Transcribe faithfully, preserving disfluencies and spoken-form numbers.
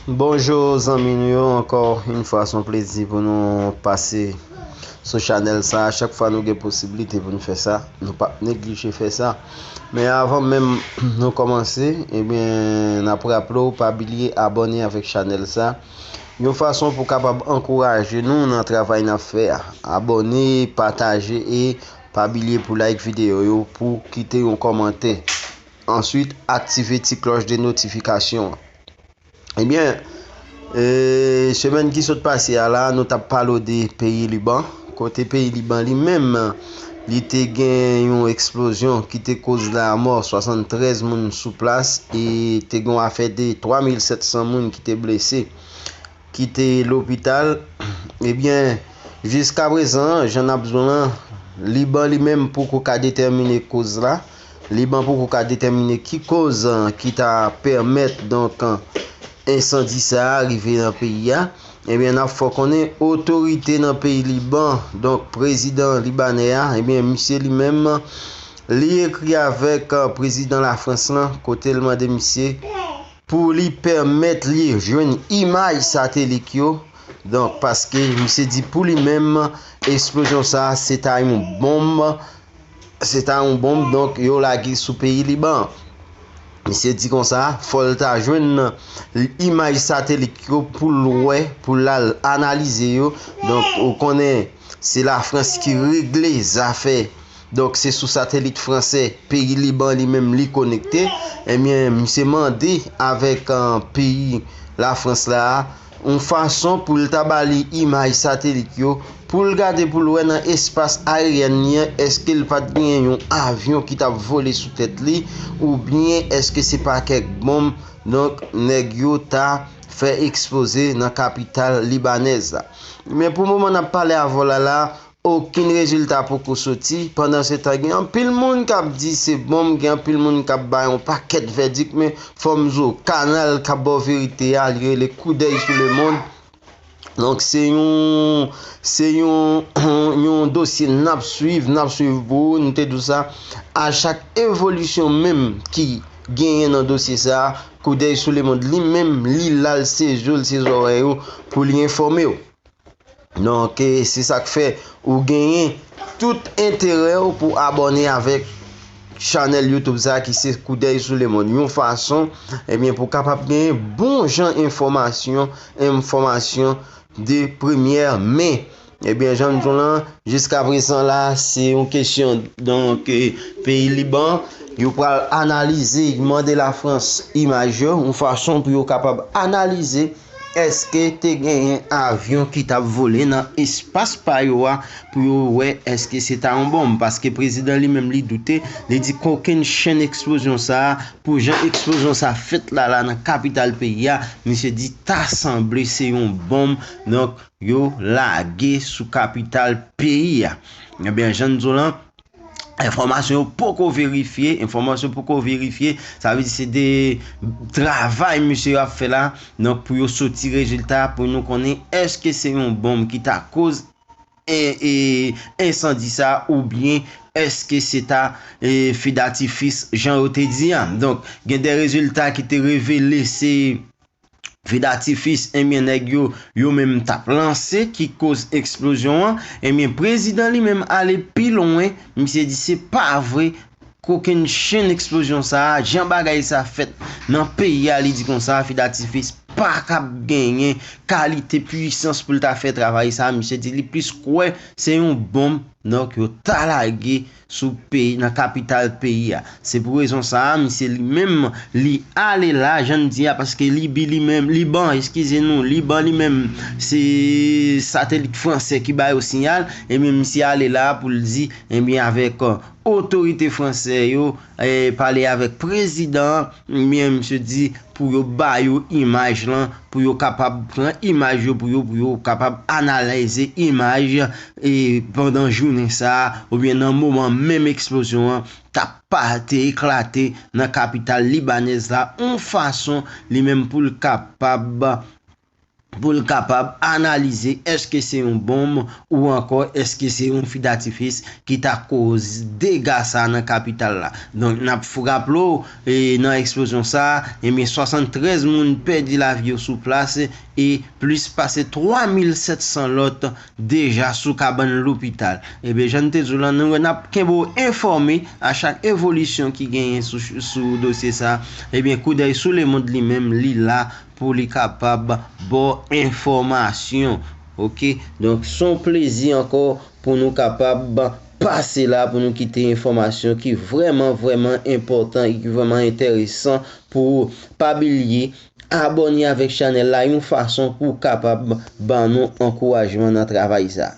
Bonjou zanmi nou yo, ankò yon fwa se yon plezi pou nou pase sou chanèl sa. Chak fwa nou gen posiblite pou nou fè sa, nou p ap neglije fè sa. Men avan menm nou kòmanse, ebyen n ap raple w pa bliye abòne avèk chanèl sa. Yon fason pou kapab ankouraje nou nan travay n ap fè a. Abòne, pataje e pa bliye pou like videyo yo, pou kite yon kòmantè. Answit, aktive ti klòch de notifikasyon an. Ebyen, e, semèn ki sot pase a la, nou t ap pale w de peyi Liban. Kote peyi Liban li menm, li te gen yon eksplozyon ki te koz lamò swasanntrèz moun sou plas e te gen yon afè de twa mil sèt san moun ki te blese, ki te lopital. Ebyen, jiska prezan, jan n ap di w lan, Liban li menm poko ka detèmine koz la. Liban poko ka detèmine ki koz, eh, ki ta pèmèt, donk, eh, ensandi sa a rive nan peyi a. Ebyen, n ap fè w konnen otorite nan peyi Liban, donk, prezidan libanè a, ebyen, misye li menm, li ekri avèk, eh, prezidan Lafrans lan, kote l mande misye pou li pèmèt li jwenn imaj satelit yo. Donk, paske misye di pou li menm, eksplozyon sa a, se ta yon bonm, se ta yon bonm, donk, yo lage sou peyi Liban. Misye di konsa, fò l ta jwenn imaj satelit yo pou l wè, pou l al analize yo. Donk, ou konnen, se Lafrans ki regle zafè. Donk, se sou satelit fransè, peyi Liban li menm li konekte. Ebyen, misye mande avèk, eh, peyi Lafrans la a, yon fason pou l ta ba li imaj satelit yo, pou l gade pou l wè nan espas aeryèn li an, èske l pa t genyen yon avyon ki t ap vole sou tèt li, oubyen èske se pa kèk bonm, donk, nèg yo ta fè eksploze nan kapital libanèz la. Men pou moman n ap pale avè w la la, okenn rezilta poko soti. Pandansetan, gen anpil moun k ap di se bonm, gen anpil moun k ap bay yon pakèt vèdik, men fò m di w, kanal k ap ba w verite a, li rele Koudèy sou Lemonn. Donk, se yon, se yon, yon dosye n ap swiv, n ap swiv pou ou, nou te di w sa. A chak evolisyon menm ki genyen nan dosye sa a, Koudèy sou Lemonn li menm, li la, l sezi w, l sezi zòrèy ou pou li enfòme w. Donk, e, se sa k fè ou genyen tout enterè w pou abòne avèk chanèl YouTube sa a ki se Koudèy sou Lemonn. Yon fason, ebyen, pou w kapab genyen bon jan enfòmasyon, enfòmasyon de premyè men. Ebyen, jan m di w lan, jiska prezan la, se yon kesyon, donk, e, peyi Liban, yo pral analize, mande Lafrans imaj yo, yon fason pou yo kapab analize èske te genyen avyon ki t ap vole nan espas pa yo a pou yo wè èske se ta yon bonm. Paske prezidan li menm li doute, li di kokenn chenn eksplozyon sa a, pou jan eksplozyon sa a fèt la la nan kapital peyi a, misye di ta sanble se yon bonm, donk yo lage sou kapital peyi a. Ebyen, jan n di w lan, enfòmasyon yo poko verifye, enfòmasyon poko verifye, sa vle di se de travay misye yo ap fè la, donk pou yo soti rezilta, pou nou konnen èske se yon bonm ki ta koz e, e, ensandi sa, oubyen èske se ta, e, fedatifis, jan yo te di a. Donk, gen de rezilta ki te revele se fedatifis, ebyen, nèg yo, yo menm t ap lanse, ki koz eksplozyon an. Ebyen, prezidan li menm ale pi lwen, misye di se pa vre, kokenn chenn eksplozyon sa a, jan bagay sa fèt nan peyi a, li di konsa, fedatifis pa kab genyen kalite pwisans pou l ta fè travay sa a. Misye di li plis kwè se yon bonm, donk, yo ta lage sou peyi, nan kapital peyi a. Se pou rezon sa a, misye li menm, li ale la, jan n di a, paske Libi li menm, Liban, eskize nou, Liban li menm, se satelit fransè ki ba yo siyal, ebyen, misye ale la pou l di, ebyen, avèk, e, otorite fransè yo, e, pale avèk prezidan an, ebyen, misye di, pou yo ba yo imaj lan, pou yo kapab pran imaj yo, pou yo, pou yo kapab analize imaj, e, pandan jounen sa a, oubyen nan moman menm eksplozyon an t ap pa-, te eklate nan kapital libanèz la, yon fason li menm pou l kapab pou l kapab analize èske se yon bonm ou ankò èske se yon fidatifis ki ta koz dega sa nan kapital la. Donk, n ap f- raple w, e, nan eksplozyon sa a, ebyen, swasanntrèz moun pèdi lavi yo sou plas e plis pase twa mil sèt san lòt deja sou kabann lopital. Ebyen, jan n te di w lan, nou, n ap kenbe w enfòme a chak evolisyon ki genyen sou, sou dosye sa a. Ebyen, Koudèy sou Lemonn li menm, li la pou li kapab ba w enfòmasyon. Oke? Donk, se yon plezi ankò pou nou kapab pase la, pou nou kite enfòmasyon ki vrèman, vrèman enpòtan e ki vrèman enteresan pou ou. Pa bliye, abòne avèk chanèl la yon fason pou w kapab ban nou ankourajman nan travay sa.